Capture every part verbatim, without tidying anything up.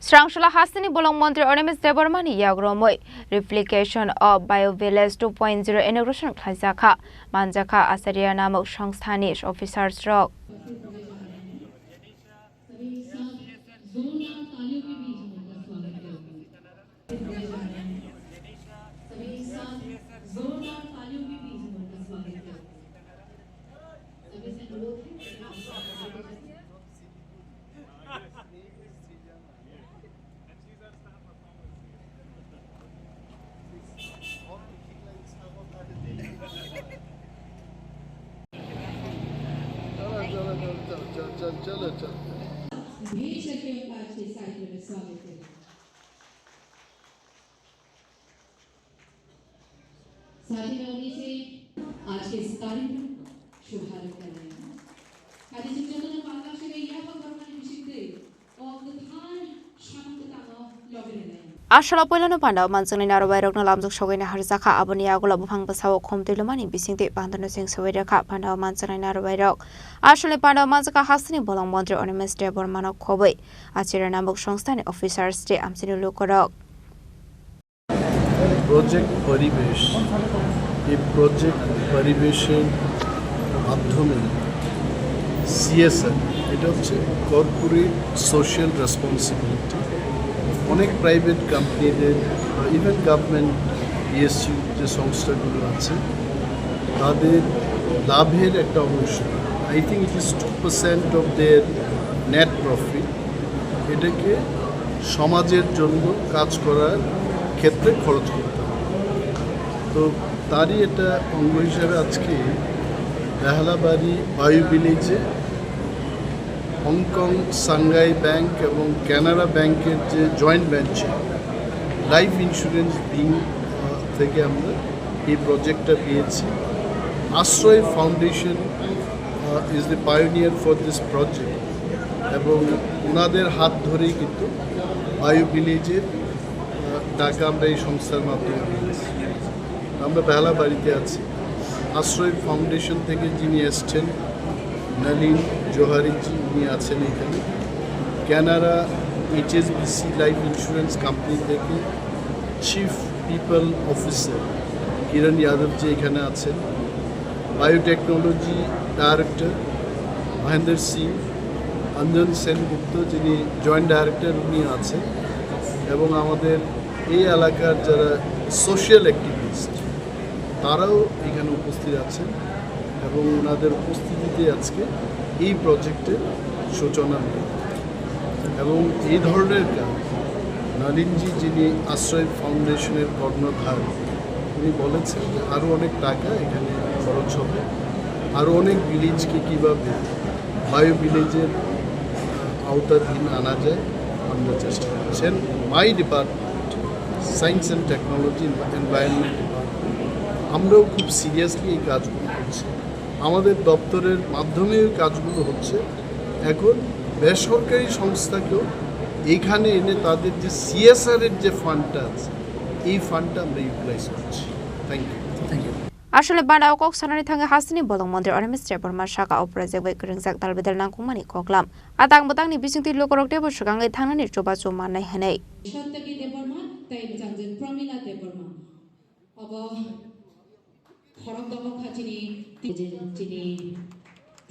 Srangsola hasteni bolong montri Animesh Debbarmani yagromwi Replication of Bio Village two point zero inauguration khlaijakha, manjakha Acharya namuk songstha ni officers rok. साथी लोगों से आज के इस कार्यक्रम का शुभारंभ कर रहे हैं। Hadi chwng jotono pal kaksugwi yaphak borokni bisingtwi o kwthar samung kwtango logi rwnai. Asolo puilano pandao manjaknai narobairokno lamjak sogwi naharjakha, aboni yagulo buphang bwsao khum twi lumani bisingtwi pandano cheng sogwi rwkha pandao manjaknai narobairok. Asole pandao manjakha hasteni bolong montri Animesh Debbarmano khobwi Acharya namuk songstha ni officers tei amchaini lukurok. Project Paribesh, এই প্রজেক্ট পরিবেশের মাধ্যমে সিএসআর, এটা হচ্ছে corporate social responsibility. অনেক প্রাইভেট কোম্পানিদের, even government, PSU যে সংস্থাগুলো আছে, তাদের লাভের একটা অংশ, I think it is two percent of their net profit, এটাকে সমাজের জন্য কাজ করার ক্ষেত্রে খরচ করতে হবে। তো তারই একটা অঙ্গ হিসাবে আজকে বেহালাবাড়ি বায়ু ভিলেজে হংকং সাংহাই ব্যাংক এবং কানাড়া ব্যাংকের যে joint venture, life insurance wing, uh, থেকে আমরা এই প্রজেক্টটা পেয়েছি। Ashray foundation, uh, is the pioneer for this project, এবং ওনাদের হাত ধরেই কিন্তু বায়ু ভিলেজের, আহ, টাকা আমরা এই সংস্থার মাধ্যমে পেয়েছি। আমরা বেহালাবাড়িতে আছি। আশ্রয় ফাউন্ডেশন থেকে যিনি এসছেন, নলিন জোহারিজি, উনি আছেন এখানে। Canara HSBC life insurance company থেকে চিফ পিপল অফিসার কিরণ যাদবজি এখানে আছেন। বায়োটেকনোলজি ডাইরেক্টর মহেন্দ্র সিং, অঞ্জন সেনগুপ্ত, যিনি জয়েন্ট ডাইরেক্টর, উনি আছেন। এবং আমাদের এই এলাকার যারা সোশ্যাল অ্যাক্টিভিস্ট, তারাও এখানে উপস্থিত আছেন এবং ওনাদের উপস্থিতিতে আজকে এই প্রজেক্টের সূচনা হলো। এবং এই ধরনের কাজ, নলিনজি, যিনি আশ্রয় ফাউন্ডেশনের কর্ণধার, উনি বলেছেন যে আরও অনেক টাকা এখানে খরচ হবে, আরও অনেক ভিলেজকে কীভাবে বায়ো ভিলেজের আওতাধীন আনা যায়, আমরা চেষ্টা করছি। And my department, Science and Technology, Environment Department, আমরাও খুব সিরিয়াসলি এই কাজগুলো করছি। আমাদের দপ্তরের মাধ্যমে ওই কাজগুলো হচ্ছে। এখন বেসরকারি সংস্থাকেও এখানে এনে তাদের যে সিএসআর এর যে ফান্ডটা আছে, এই ফান্ডটা আমরা ইউটিলাইজ করছি। Thank you. Thank you. Asole bana o kok sanani thangwi hasteni bolong montri Animesh Debbarma saka o project bai kwrwngjak dalbidal nangkukmani koklam. Atang bwtangni bisingtwi lukurok teibo swkangwi thangnani chubachu mannai hwnwi. Santaki Debbarma tei bwsajwk Pramila Debbarma. Obo khorang dongkha chini, chini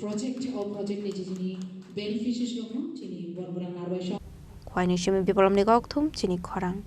project, o project ni chini beneficiaries rok no chini borok rang narwai. Khwaini simi Bipolomni kokthum chini khorang.